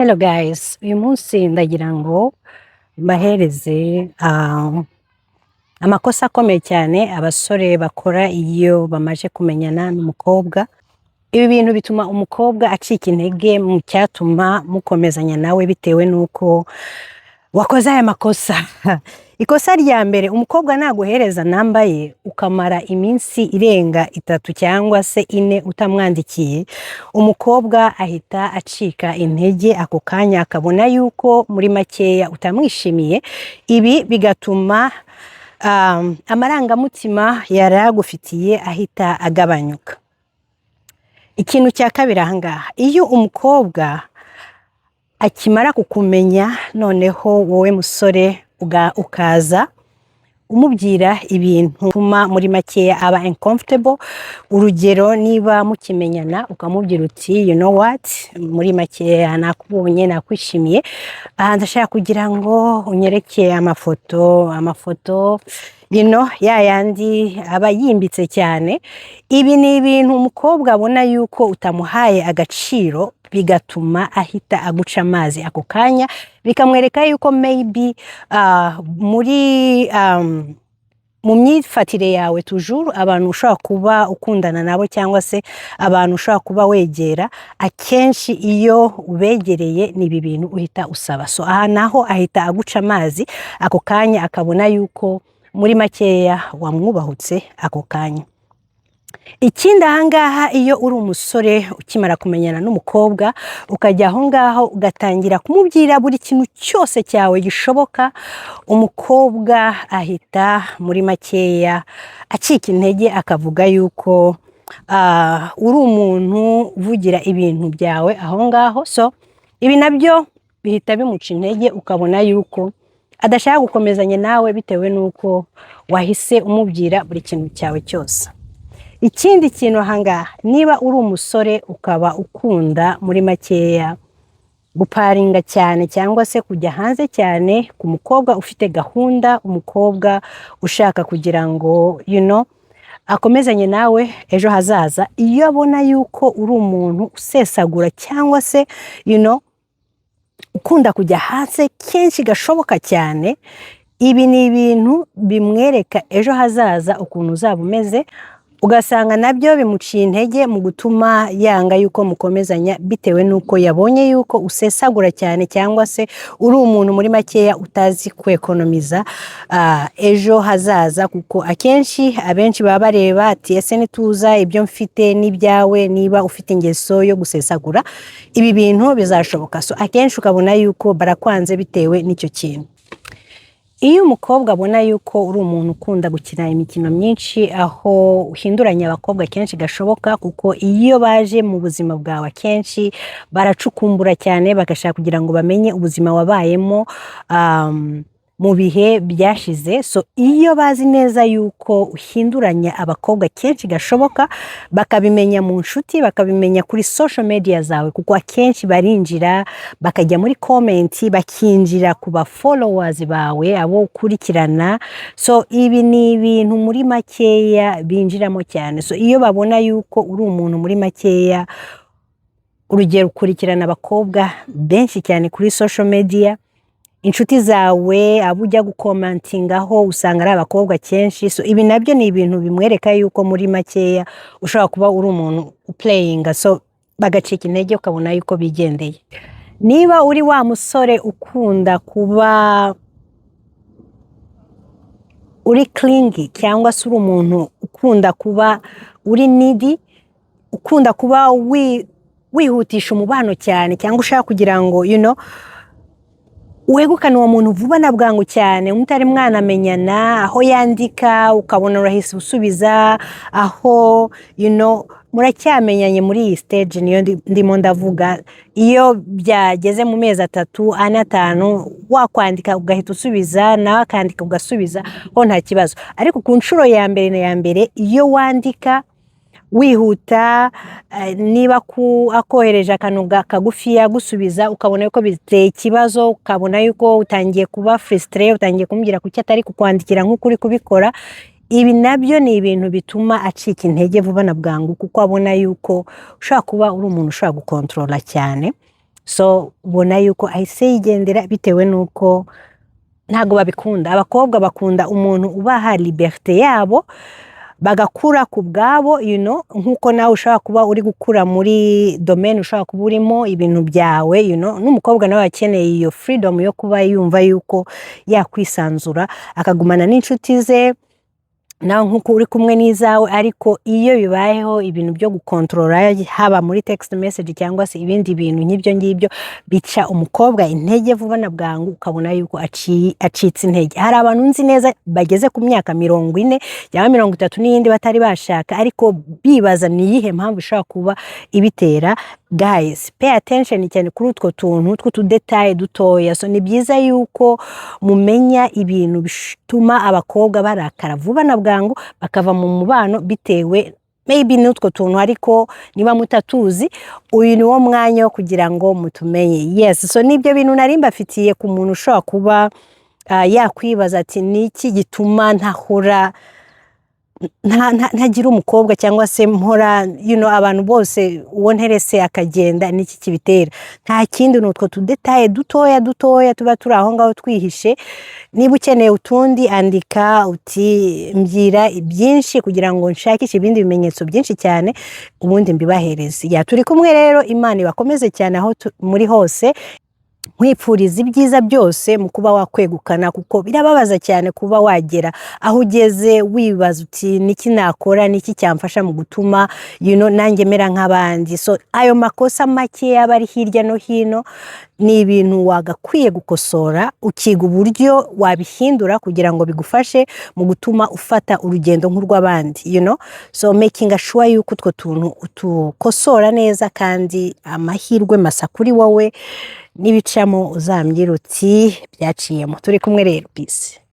Hello guys, uyu munsi ndagira ngo mbahereze amakosa akomeye cyane abasore bakora iyo bamaze kumenyana n'umukobwa. Ibi bintu bituma umukobwa acika intege mu cyatuma mukomezanya nawe bitewe n'uko wakoze aya makosa. Ikosa rya mbere, umukobwa naguhereza namba ye ukamara iminsi irenga 3 cyangwa se 4 utamwandikiye, umukobwa ahita acika intege ako kanya, akabona yuko muri makeya utamwishimiye. Ibi bigatuma amarangamutima yari agufitiye ahita agabanyuka. Ikintu cya kabiri aha ngaha, iyo umukobwa akimara kukumenya, noneho wowe musore ukaza umubwira ibintu bituma muri makeya aba uncomfortable. Urugero, niba mukimenyana ukamubwira uti: "You know what, muri makeya nakubonye, nakwishimiye, aha ndashaka kugira ngo unyereke amafoto, ya yandi aba yimbitse cyane." Ibi ni ibintu umukobwa abona yuko utamuhaye agaciro, bigatuma ahita aguca amazi ako kanya, bikamwereka yuko maybe muri mu myifatire yawe toujours abantu ushobora kuba ukundana nabo cyangwa se abantu ushobora kuba wegera, akenshi iyo ubegereye ni ibi bintu uhita usaba. So aha naho ahita aguca amazi ako kanya, akabona yuko muri makeya wamwubahutse ako kanya. Ikindi aha ngaha, iyo uri umusore ukimara kumenyana n'umukobwa, ukajya aho ngaho ugatangira kumubwira buri kintu cyose cyawe gishoboka, umukobwa ahita muri makeya acika intege, akavuga yuko uri umuntu uvugira ibintu byawe aho ngaho. So ibi nabyo bihita bimuca intege, ukabona yuko adashaka gukomezanya nawe bitewe n'uko wahise umubwira buri kintu cyawe cyose. Ikindi kintu ahangaha, niba uri umusore ukaba ukunda muri makeya guparinga cyane cyangwa se kujya hanze cyane, ku mukobwa ufite gahunda, umukobwa ushaka kugira ngo akomezanye nawe ejo hazaza, iyo abona yuko uri umuntu usesagura cyangwa se ukunda kujya hanze kenshi gashoboka cyane, ibi ni ibintu bimwereka ejo hazaza ukuntu uzaba umeze, ugasanga nabyo bimuciye intege mu gutuma yanga yuko mukomezanya, bitewe n'uko yabonye yuko usesagura cyane cyangwa se uri umuntu muri makeya utazi kwekonomiza ejo hazaza. Kuko akenshi abenshi baba bareba ati: "Ese nituza ibyo mfite n'ibyawe, niba ufite ingeso yo gusesagura, ibi bintu bizashoboka?" So akenshi ukabona yuko barakwanze bitewe n'icyo kintu. Iyo umukobwa abona yuko uri umuntu ukunda gukina imikino myinshi, aho uhinduranya abakobwa kenshi gashoboka, kuko iyo baje mu buzima bwawe akenshi baracukumbura cyane, bagashaka kugira ngo bamenye ubuzima wabayemo mu bihe byashize. So iyo bazi neza yuko uhinduranya abakobwa kenshi gashoboka, bakabimenya mu nshuti, bakabimenya kuri social media zawe, kuko akenshi barinjira bakajya muri comment, bakinjira ku ba followers bawe, abo ukurikirana. So ibi ni ibintu muri makeya binjiramo cyane. So iyo babona yuko uri umuntu muri makeya, urugero ukurikirana abakobwa benshi cyane kuri social media, inshuti zawe, abo ujya gukomantingaho usanga ari abakobwa kenshi, so ibi nabyo ni ibintu bimwereka yuko muri makeya ushobora kuba uri umuntu uplayinga. So bagacika intege, ukabona yuko bigendeye. Niba uri wa musore ukunda kuba uri clingy cyangwa se uri umuntu ukunda kuba uri needy, ukunda kuba wihutisha umubano cyane, cyangwa ushaka kugira ngo wegukane uwo muntu vuba na bwangu cyane mutari mwanamenyana, aho yandika ukabona urahise usubiza, aho muracyamenyanye muri iyi stage niyo ndimo ndavuga, iyo byageze mu mezi 3, 4, 5, wakwandika ugahita usubiza, nawe akandika ugasubiza, ho nta kibazo. Ariko ku nshuro ya mbere na ya mbere, iyo wandika wihuta, niba akohereje akantu kagufiya gusubiza, ukabona yuko biteye ikibazo, ukabona yuko utangiye kuba frustré, utangiye kumubwira kuki atari kukwandikira nk'uko uri kubikora, ibi nabyo ni ibintu bituma acika intege vuba na bwangu, kuko abona yuko ushobora kuba uri umuntu ushobora gukontorora cyane. So ubona yuko ahise yigendera bitewe n'uko ntabwo babikunda. Abakobwa bakunda umuntu ubaha liberté yabo, bagakura ku bwabo, nk'uko nawe ushobora kuba uri gukura muri domaine ushobora kuba urimo ibintu byawe, n'umukobwa nawe akeneye iyo freedom yo kuba yumva yuko yakwisanzura, akagumana n'inshuti ze, nawe nk'uko uri kumwe n'izawe. Ariko iyo bibayeho ibintu byo gukontorora, haba muri text message cyangwa se ibindi bintu nk'ibyo ngibyo, bica umukobwa intege vuba na bwangu, ukabona yuko acitse intege. Hari abantu nzi neza bageze ku myaka 40 cyangwa 30 n'iyindi batari bashaka, ariko bibaza ni iyihe mpamvu ishobora kuba ibitera. Guys, pay attention cyane kuri utwo tuntu tw'utudétails dutoya. So ni byiza yuko mumenya ibintu bituma abakobwa barakara vuba na bwangu, bakava mu mubano bitewe maybe n'utwo tuntu. Ariko niba mutatuzi, uyu ni wo mwanya wo kugira ngo mutumenye. Yes, so nibyo bintu nari mbafitiye ku muntu ushobora kuba yakwibaza ati: "Ni iki gituma ntahora ntagira umukobwa, cyangwa se mpora abantu bose uwo nterese akagenda? Niki kibitera?" Nta kindi, ni utwo tudétails dutoya dutoya tuba turi aho ngaho twihishe. Niba ukeneye utundi, andika uti: "Mbwira byinshi," kugira ngo nshakishe ibindi bimenyetso byinshi cyane, ubundi mbibahereze. Yeah, turi kumwe rero. Imana ibakomeze cyane aho muri hose. Nkwifuriza ibyiza byose mu kuba wakwegukana, kuko birababaza cyane kuba wagera aho ugeze wibaza uti: "Niki nakora? Niki cyamfasha mu gutuma nanjye mera nk'abandi?" So ayo makosa make yaba ari hirya no hino ni ibintu wagakwiye gukosora, ukiga uburyo wabihindura kugira ngo bigufashe mu gutuma ufata urugendo nk'urw'abandi. So making sure yuko utwo tuntu utukosora neza, kandi amahirwe masa kuri wowe. N'ibicamo uzambwira uti: "Byaciyemo." Turi kumwe rero, peace.